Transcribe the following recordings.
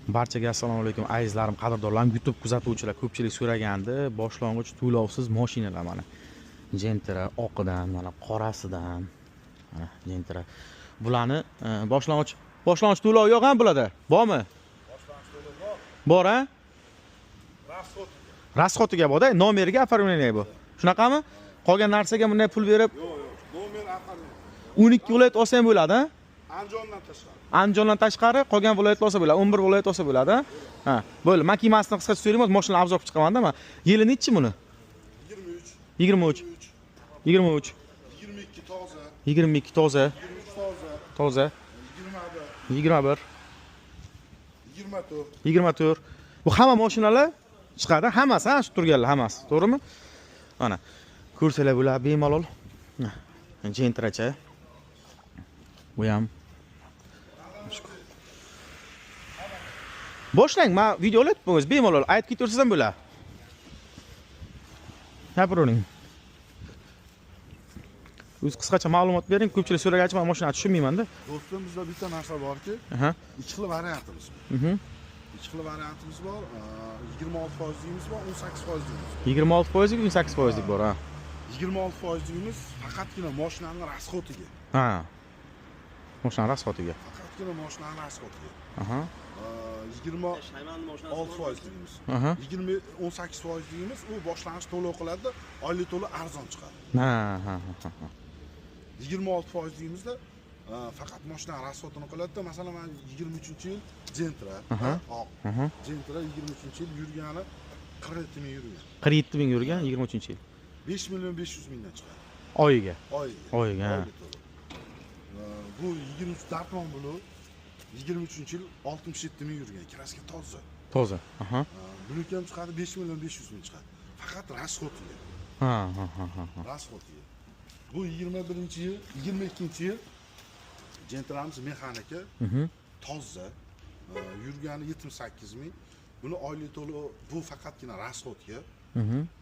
Barchaga assalomu alaykum azizlarim, qadrdonlarim, YouTube kuzatuvchilar. Ko'pchilik so'ragandi, boshlang'ich to'lovsiz mashinalar mana. Gentra oqidan, mana qorasidan, mana Gentra. Bularni boshlang'ich to'lov yo'q ham bularda. Bormi? Boshlang'ich to'lov bor. Bor, a? Расход. Расход iga borda, nomeriga оформление bu. Shunaqami? Qolgan narsaga bunday pul berib Yo'q, yo'q. Nomer оформление. 12 viloyat olsa ham bo'ladi, a? Andijondan tashqari. Andijondan tashqari qolgan viloyatlar olsa bo'ladi. 11 viloyat olsa bo'ladi, a? Ha, bo'ldi. Makimasini qisqacha so'rayman, mashina обзор qilib chiqaman-da men. Yili nechi buni? 23. 23. 23. 22 toza. 22 toza, 23 toza. Toza. 21. 21, 24. 24. Bu hamma mashinalar chiqadi, hammasi, ha, shu turganlar hammasi, to'g'rimi? Mana ko'rsalar bo'ladi bemalol. Gentracha. Bu ham. Boshlang, men video olyapman o'zi bemalol aytib ketaversangiz ham bo'ladi. Gapiravering. O'zi qisqacha ma'lumot bering, ko'pchilik so'ragach men mashinani tushunmayman-da. Do'stim, bizda bitta narsa borki, ikki xil variantimiz bor. Ikki xil variantimiz bor. 26%ligimiz bor, 18%ligimiz bor. 26%lik, 18%lik bor, ha. 26%ligimiz faqatgina mashinani расход iga. Ha. Mashina расход iga. Faqatgina mashinani расход iga. 26%ligimiz. 18%ligimiz u boshlang'ich to'lov qiladi, oylik to'lov arzon chiqadi. Ha, ha, ha, ha. 26%ligimizda faqat mashina расход ini qiladi. Masalan, men 23-yil Gentra, oq. Gentra 23-yil yurgani 47 ming yurgan. 47 ming yurgan 23-yil. 5 million 500 mingdan chiqadi. Oyiga. Oyiga. Oyiga. Oylik to'lov. Bu 23 Dartmon bulu 23-yil 67 ming yurgan. Краска toza. Toza. Buniki ham chiqadi 5 million 500 ming chiqadi. Faqat расход iga. Ha, ha, ha, ha. Расход iga. Bu 21-yil, 22-yil Gentramiz mexanika. Toza. Yurgani 78 ming. Buni oylik to'lov bu faqatgina расход ga.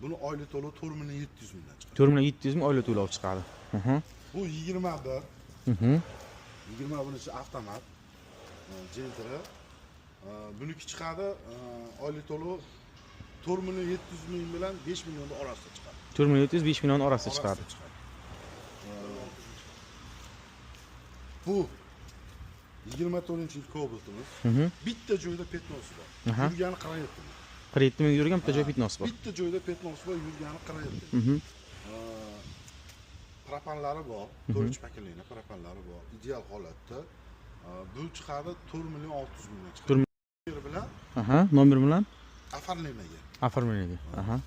Buni oylik to'lov 4 million 700 mingdan chiqadi. 4 million 700 ming oylik to'lov chiqadi. Bu 21. 21-chi avtomat Gentra. Buniki chiqadi, oylik to'lov 4 million 700 ming bilan 5 million orasida chiqadi. 4 million 700 5 million orasida chiqadi. Bu 24-yil Cobalt'imiz. Bitta joyda пятно si bor. Yurgani 47 ming. 47 ming yurgan bitta joy пятно si bor. Bitta joyda пятно si bor, yurgani 47 ming. Propanlari bor, 4 pakelini propanlari bor. Ideal holatda. Bu chiqadi 4 million 600 mingdan chiqadi. Nomer bilan. Nomer bilan оформление ga. Оформление ga.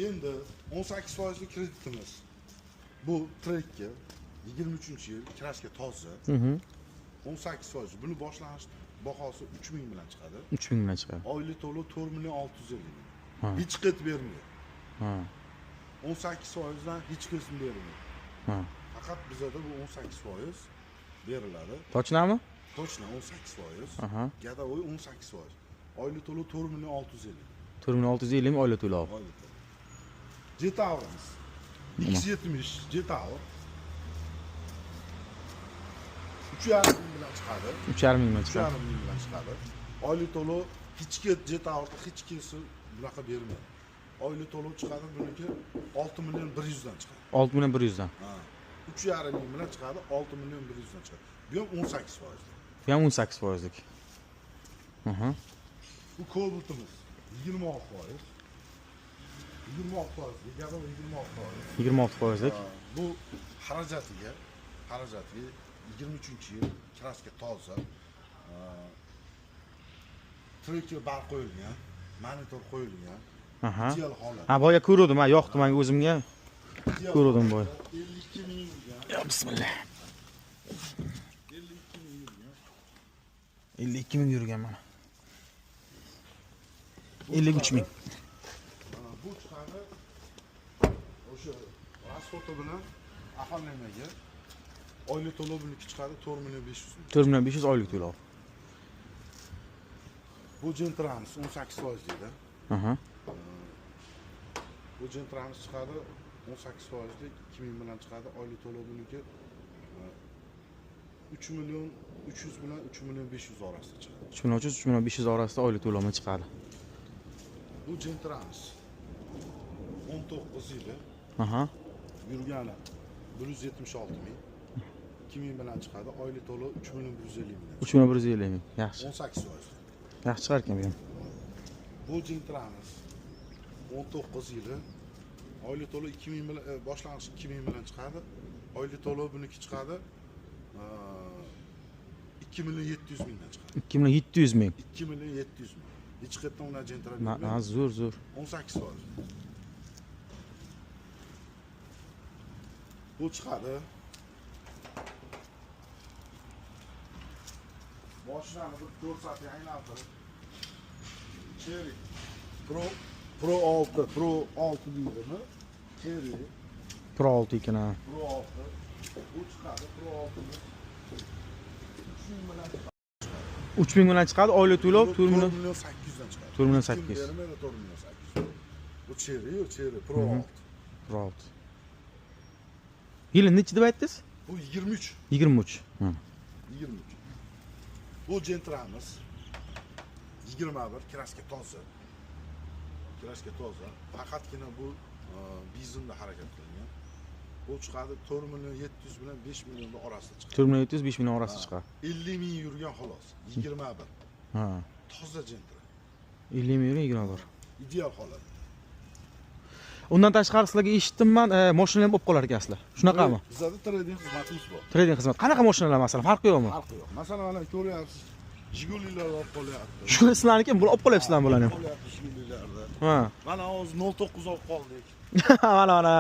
Endi 18%lik kreditimiz. Bu Tracker 23-yil, краска toza. 18%. Buni boshlang'ich bahosi 3 ming bilan chiqadi. 3 ming bilan chiqadi. Oylik to'lov 4 million 650 ming. Hech qet bermaydi. 18% dan hech qism bermaydi. Faqat bizada bu 18% beriladi. Точно mi? Точно 18%. Годовой 18%. Oylik to'lov 4 million 650 ming. 4 million 650 ming oylik to'lov. Oylik to'lov. Jetaurimiz. X70 Jetaur. 3,5 ming bilan chiqadi. 3,5 ming bilan chiqadi. 3,5 ming bilan chiqadi. Oylik to'lov hech kim Jetaurda hech kimsi bunaqa bermaydi. Oylik to'lov chiqadi buniki 6 million 100 dan chiqadi. 6 million 100 dan. Ha. 3,5 ming bilan chiqadi, 6 million 100 dan chiqadi. Bu ham 18%lik. Bu ham 18%lik. Bu Cobalt'imiz 26%. 26%lik, gapim 26%. 26%lik. Bu xarajatiga 23-yil краска toza. Tracker bar qo'yilgan, monitor qo'yilgan. Ideal holat. Ha, boya ko'rdim, ha, yoqdi menga o'zimga. Ko'rdim boya. 52 ming yurgan. Ya bismillah. 52 ming yurgan. 52 ming yurgan mana. 53 ming. Bu chiqadi o'sha расход i bilan оформление ga oylik to'lov buniki chiqadi 4 million 500 ming. 4 million 500 oylik to'lov. Bu Gentramiz 18%lik. Bu Gentramiz chiqadi 18%lik 2 ming bilan chiqadi. Oylik to'lov buniki 3 million 300 bilan 3 million 500 orasida chiqadi. 3 million 300, 3 million 500 orasida oylik to'lovni chiqadi. Bu Gentramiz. 19 yili. Aha. Yurgani 176 ming. 2000 bilan chiqadi. Oylik to'lov 3 million 150 ming. 3 million 150 ming. Yaxshi. 18%. Yaxshi chiqar ekan bu ham. Bu Gentramiz 19 yili. Oylik to'lov 2000 bilan, boshlang'ich 2000 bilan chiqadi. Oylik to'lov buniki chiqadi. 2 million 700 mingdan chiqadi. 2 million 700 ming. 2 million 700 ming. Hech qayerdan ular Gentra Ha, zo'r, zo'r. 18%. Bu chiqadi. Mashinani bir ko'rsatib aylantirib. Chery Pro 6, Pro 6 deydimi? Chery Pro 6 ekan ha. Pro 6. Bu chiqadi, Pro 6. 3000 bilan chiqadi. 3000 bilan chiqadi, oylik to'lov 4 million 4 million 800 dan chiqadi. 4 million 800. Bermaydi 4 million 800. Bu Chery, Chery Pro 6. Pro 6. Yili necha deb aytdingiz? Bu 23. 23. Ha. 23. Bu Gentramiz 21, kraska toza. Kraska toza. Faqatgina bu benzinda harakat qilingan. Bu chiqadi 4 million 700 bilan 5 million orasida chiqadi. 4 million 700 5 million orasida chiqadi. 50 ming yurgan xolos. 21. Ha. Toza Gentra. 50 ming yurgan 21. Ideal holat. Undan tashqari sizlarga eshitdim men, mashina ham olib qolar ekansizlar. Shunaqami? Bizda trading xizmatimiz bor. Trading xizmat. Qanaqa mashinalar masalan, farqi yo'qmi? Farqi yo'q. Masalan, mana ko'ryapsiz, Jigulilar olib qolyapti. Shu sizlarniki, bular olib qolyapsizlarmi bularni? Qolyapti Jigulilarni. Ha. Mana hozir 09 olib qoldik. Mana mana.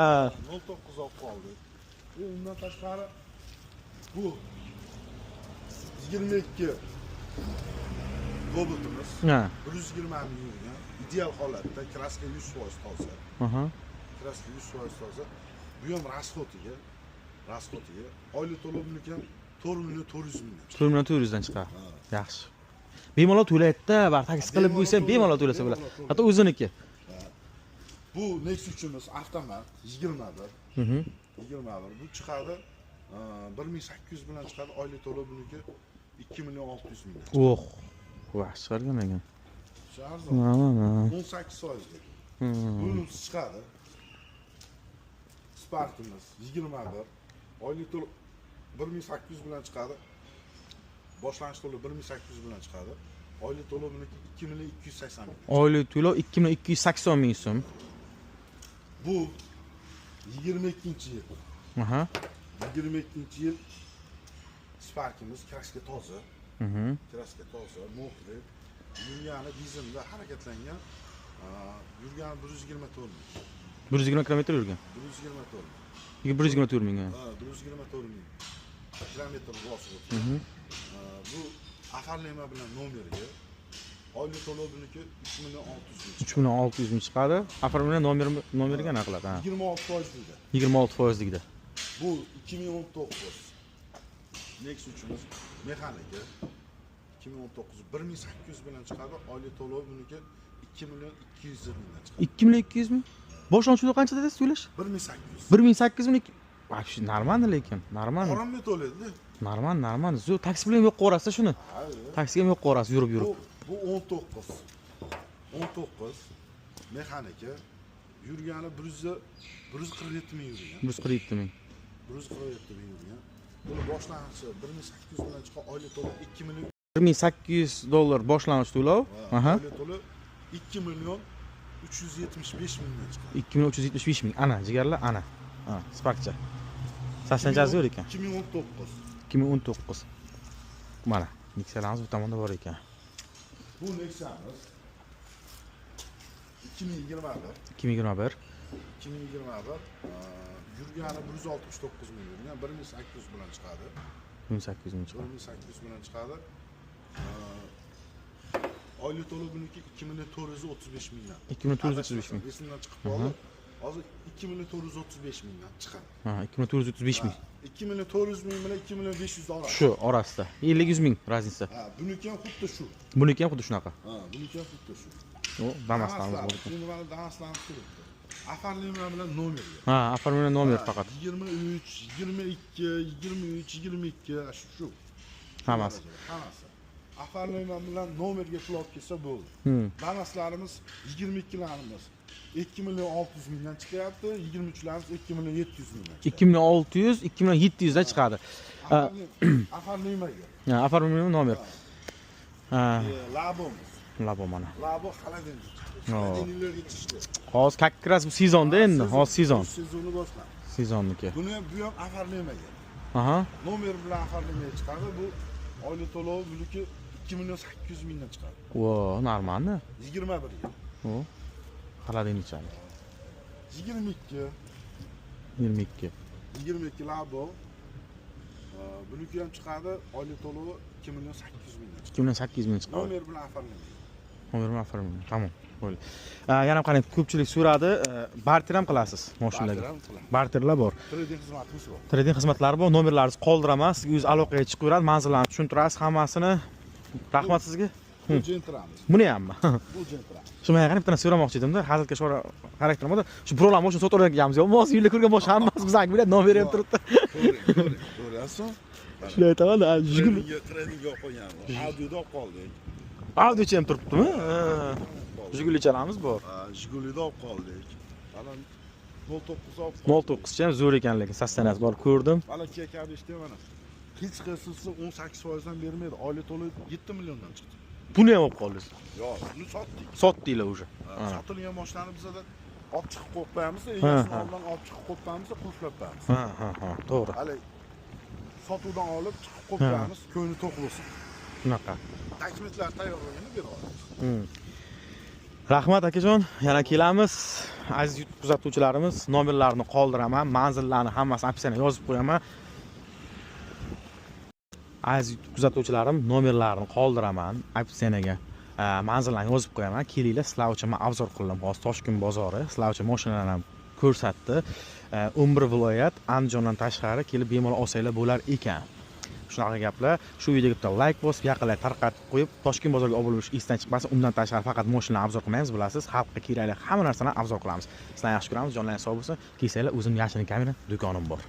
09 olib qoldik. Undan tashqari bu 22 Cobalt'imiz. Ha. 120 ming yurgan. Ideal holatda, kraska 100% toza. Aha. Kraska 100% toza. Bu ham rasxotiga, rasxotiga. Oylik to'lov buniki ham 4 million 400 mingdan chiqadi. 4 million 400 dan chiqadi. Yaxshi. Bemalol to'laydi-da, bar taksi qilib qo'ysa ham bemalol to'lasa bo'ladi. Hatto o'ziniki. Bu Nexus 3'imiz avtomat 21. 21. Bu chiqadi 1800 bilan chiqadi. Oylik to'lov buniki 2 million 600 mingdan. Oh. Yaxshi chiqargan ekan. Shu arzon. 18 foizlik. Bunisi chiqadi. Sparkimiz 21. Oylik to'lov 1800 bilan chiqadi. Boshlang'ich to'lov 1800 bilan chiqadi. Oylik to'lov buniki 2 million 280 ming. Oylik to'lov 2 million 280 ming so'm. Bu 22-yil. Aha. 22-yil Sparkimiz kraska toza. Kraska toza, mo'xli. Yurgani dizelda harakatlangan. Yurgani 124 ming. 120 kilometr yurgan. 124 ming. 124 ming. Ha, 124 ming kilometr bosib o'tgan. Bu afarlema bilan nomeriga oylik to'lov buniki 3 million 600 ming. 3 million 600 ming chiqadi. Afarlema nomeriga nima qiladi? Ha. 26% deydi. 26% deydi. Bu 2019 Nexus 3'imiz mexanika 2019 1800 bilan chiqadi. Oylik to'lov buniki 2 million 200 mingdan chiqadi. 2 million 200 ming? Boshlang'ich to'lov qancha dedingiz to'lash? 1800. 1800 ming. Вообще нормально lekin, нормально. Qoramga to'laydi. Normal, normal. Zo'r taksi bilan yo'q qo'rasiz shuni. Taksiga ham yo'q qo'rasiz yurib yurib. Bu 19. 19 mexanika yurgani 147 ming yurgan. 147 ming. 147 ming yurgan. Buni boshlang'ichi 1800 bilan chiqadi, oylik to'lov 2 million. 1800 dollar boshlang'ich to'lov. Aha. Oylik to'lov 2 million 375 mingdan chiqadi. 2 million 375 ming. Ana, jigarlar, ana. Ha, Sparkcha. Sashanchasi yo'q ekan. 2019. 2019. Mana, Nexa'larimiz bu tomonda bor ekan. Bu Nexa'miz 2021. 2021. 2021. Yurgani 169 ming yurgan, 1800 bilan chiqadi. 1800 ming chiqadi. 1800 bilan chiqadi. Oylik to'lov buniki 2 million 435 mingdan. 2 million 435 ming. Esimdan chiqib qoldi. Hozir 2 million 435 mingdan chiqadi. Ha, 2 million 435 ming. 2 million 400 ming bilan 2 million 500 orasida. Shu orasida. 50-100 ming razница. Ha, buniki ham xuddi shu. Buniki ham xuddi shunaqa. Ha, buniki ham xuddi shu. O, Damaslarimiz bor ekan. Endi mana Damaslarimiz turibdi. Оформление bilan nomerga. Ha, оформление nomer faqat. 23, 22, 23, 22 shu. Hammasi. Hammasi. Оформление bilan nomerga pul olib kelsa bo'ldi. Damaslarimiz 22larimiz 2 million 600 mingdan chiqyapti, 23larimiz 2 million 700 mingdan. 2 million 600, 2 million 700 dan chiqadi. Оформление ga. Ha, оформление nomer. Ha. Labomiz. Labo mana. Labo холодильник. Холодильник larga tishli. Hozir как раз bu sezonda endi, hozir sezon. Sezonni boshlandi. Sezonniki. Buni ham, bu ham оформление ga. Aha. Nomer bilan оформление chiqadi. Bu oylik to'lovi buniki 2 million 800 mingdan chiqadi. Во, нормально. 21 yil. O. Холодильник chalik. 22. 22. 22 Labo. Buniki ham chiqadi, oylik to'lovi 2 million 800 mingdan chiqadi. 2 million 800 ming chiqadi. Nomer bilan оформление. Nomer bilan оформление. Tamom. Bo'ldi. Yana qarang, ko'pchilik so'radi, barter ham qilasiz mashinalarga. Barter ham qilamiz. Barterlar bor. Trading xizmatimiz bor. Trading xizmatlari bor. Nomerlaringizni qoldiraman, sizga o'z aloqaga chiqaveradi, manzillarni tushuntirasiz hammasini. Rahmat sizga. Bu Gentramiz. Buni hammi? Bu Gentra. Shu men qarang, bitta narsa so'ramoqchi edimda, hazilga shora xarakterim bor. Shu birovlar mashina sotib olganmiz yo'q, hozir yo'lda ko'rgan bosh hammasi bizaniki biladi, nomer ham turibdi. Ko'ring, ko'ryapsiz? Shuni aytaman, Jiguli. Tradingga olib qo'yganmiz. Audioda olib qoldik. Audiocha ham turibdimi? Jigulichalarimiz bor. Jigulida olib qoldik. Mana 09 olib qoldik. 09 cha ham zo'r ekan, lekin sostaniyasi bor, ko'rdim. Mana Kia K5 mana. Hech qaysisi 18% dan bermaydi. Oylik to'lov 7 milliondan chiqdi. Buni ham olib qoldingiz. Yo'q, buni sotdik. Sotdinglar уже. Sotilgan mashinani bizada olib chiqib qo'yib qo'yamiz, egasini oldidan olib chiqib qo'yib qo'yamiz, qulflab qo'yamiz. Ha, to'g'ri. Hali sotuvdan olib chiqib qo'yib qo'yamiz, ko'ngli to'q bo'lsin. Shunaqa. Dokumentlar tayyorligini berib olamiz. Rahmat akajon, yana kelamiz. Aziz YouTube kuzatuvchilarimiz, nomerlarini qoldiraman, manzillarni hammasini описание yozib qo'yaman. Aziz YouTube kuzatuvchilarim, nomerlarini qoldiraman описание ga. Manzillarni yozib qo'yaman. Kelinglar, sizlar uchun men обзор qildim. Hozir Toshkent bozori, sizlar uchun mashinalarni ham ko'rsatdi. 11 viloyat, Andijondan tashqari kelib bemalol olsanglar bo'lar ekan. Shunaqa gaplar. Shu videoga bitta like bosib, yaqinlar tarqatib qo'yib, Toshkent bozoriga obuna bo'lish esdan chiqmasin. Undan tashqari faqat mashina обзор qilmaymiz, bilasiz, xalqqa kerakli hamma narsani обзор qilamiz. Sizlarni yaxshi ko'ramiz, jonlaringiz sog' bo'lsin. Kelsanglar, o'zim yashirin kamera do'konim bor.